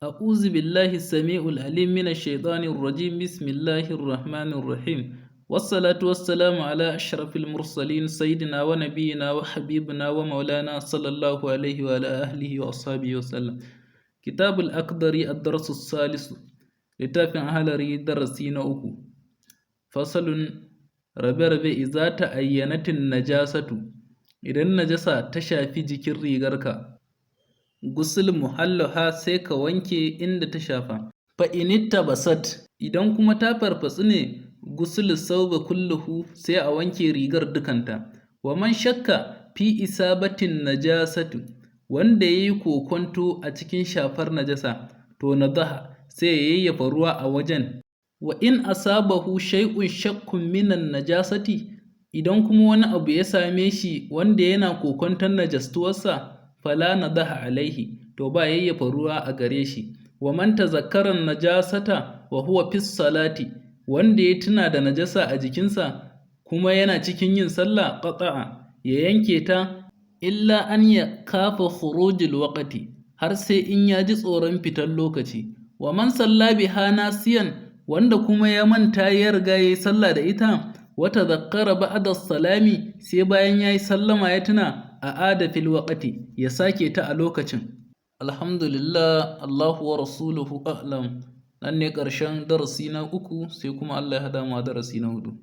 أعوذ بالله السميع العليم من الشيطان الرجيم. بسم الله الرحمن الرحيم، والصلاة والسلام على أشرف المرسلين، سيدنا ونبينا وحبيبنا ومولانا صلى الله عليه وعلى أهله وأصحابه وسلم. كتاب الأخضري، الدرس الثالث، littafin Ahalari, darasi na uku. Fasalun, rabe-rabe. Iza ta ayyanatin najasatu, idan najasa ta shafi jikin rigarka, gusul muhalluha, sai ka wanke inda ta shafa. Fa initta basat, idan kuma ta farfatsu ne, gusul sauba kulluhu, sai a wanke rigar dukanta. Wa man shakka fi isabatin najasatu, wanda yayi kokonto a cikin shafar najasa, to nadaha, sai ya yayyafa ruwa a wajen. Wa in asabahu shay'un shakkun minan najasati, idan kuma wani abu ya same shi wanda yana kokonton najastuwarsa, fala nadaha alaihi, to ba yayyafa ruwa a gare shi. Wa man tazakkara najasata wa huwa fi salati, wanda ya tuna da najasa a jikinsa kuma yana cikin yin sallah, qata'a, ya yanke ta, illa an ya kafa khurujul waqti, har sai in ya ji tsoron fitan lokaci. Wa man salla biha nasiyan, wanda kuma ya manta ya riga yayi sallah da ita, wa tazakkara ba'da salami, sai bayan yayi sallama ya tuna, a ada fil waqti, ya sake ta a lokacin. Alhamdulillah, Allahu wa rasuluhu a'lam. Nan ne ƙarshen darasi na uku, sai kuma Allah ya hada mu a darasi na hudu.